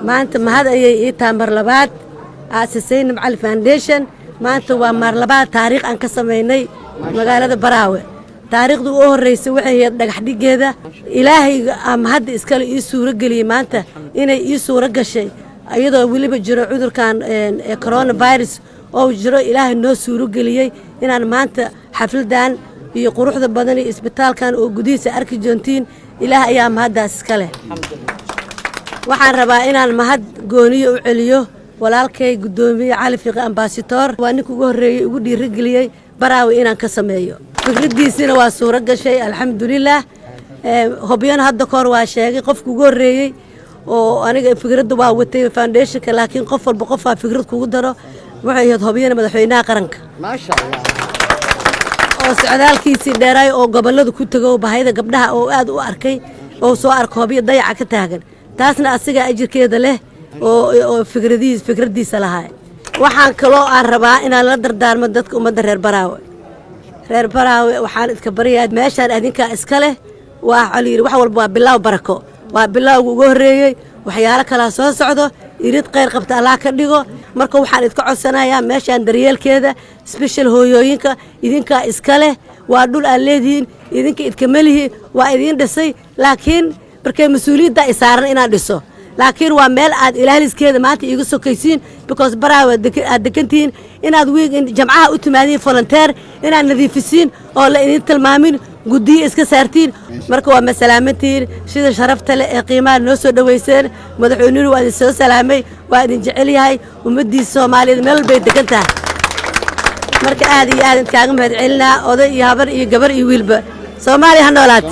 Maanta mahad ayay ii tahay mar labaad aase Saynab Cali Foundation. Maanta waa mar labaad taariikh aan ka samaynay magaalada Baraawe. Taariikhda u horreysay waxay ahayd dhagax dhiggeeda. Ilaahay mahadda iskale ii suuro geliyey maanta inay ii suuro gashay, iyadoo weliba jiro cudurkan coronavirus oo jiro. Ilaahay noo suuro geliyey inaan maanta xafladan iyo quruxda badan iyo isbitaalkan oo gudihiisa arki joontiin. Ilaah ayaa mahaddaas iska leh. Waxaan rabaa inaan mahad gooniyo u celiyo walaalkay, guddoomiye Cali Fiqi Ambassador. Waa ninka ugu horreeyey ugu dhiirigeliyey Baraawe inaan ka sameeyo. Fikraddiisina waa suuro gashay, alxamdulilaah. Hobyana hadda kahor waa sheegay, qofka ugu horreeyey oo aniga fikradda waa watay foundationka, laakiin qof walba qofaa fikrad kugu daro, waxay ahayd Hobyana madaxweynaha qaranka oo socdaalkiisii dheeraay oo gobollada ku tego, bahayda gabdhaha oo aad u arkay oo soo arka Hobyo dayaca ka taagan. Taasna asigaa ajirkeeda leh oo fikradihiis fikraddiisa lahaa. Waxaan kaloo aan rabaa inaan la dardaarmo dadka ummadda reer Baraawe. Reer Baraawe, waxaan idka baryayaa, meeshaan adinkaa iska leh. Waa layidhi, wax walba waa bilaaw barako. Waa bilaawga ugu horreeyey, waxyaalo kalaa soo socdo. Irid khayr qabta Allah ka dhigo. Marka waxaan idka codsanayaa meeshaan daryeelkeeda, special hooyooyinka. Idinkaa iska leh, waa dhul aad leedihiin, idinka idkama lihi. Waa idiin dhisay, laakiin markay mas-uuliyadda i saaran inaan dhiso, laakiin waa meel aad ilaaliskeeda maanta iiga sokaysiin, because Baraawe aad degantihiin, inaad wiig jamcaha u timaadiin volunteer, inaad nadiifisiin oo la idin tilmaamin, guddiyo iska saartiin. Marka waa masalaamantihiin sida sharafta leh ee qiimaha noo soo dhoweyseen. Madaxweynuhu waa idin soo salaamay, waa idin jecel yahay. Ummaddiisa Soomaaliyeed meel walbay degan tahay. Marka aad iyo aad inkaaga mahad celinaa, oday iyo habar iyo gabar iyo wiilba. Soomaaliya ha noolaato.